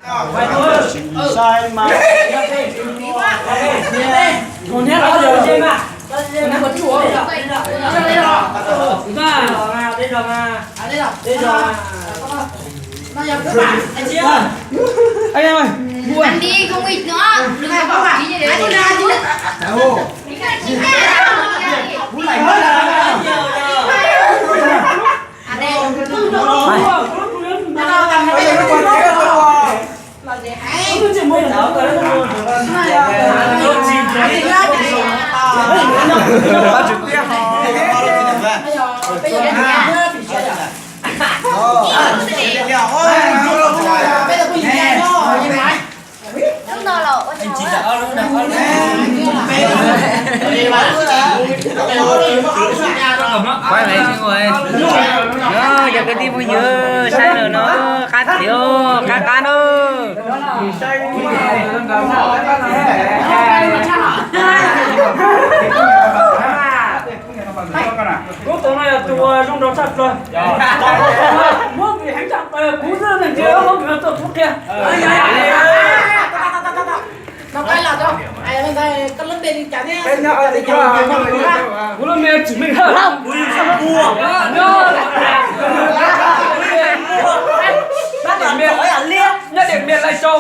Sai mas. Anh đi không nghịch nữa, đừng có bỏ đi như thế. Yog kwv tij phooj ywg saib lawm no, qab thiab qab qab na. Kub tau no yog tus zoo nraug tshaj plaws. Muab vim heev tshaj plaws, kuv xwb neeg ntiag muab vim tuaj pub kiag. Kuv lub npe Tsim Meej Hawj. Nyob Điện Biên, Lai Châu.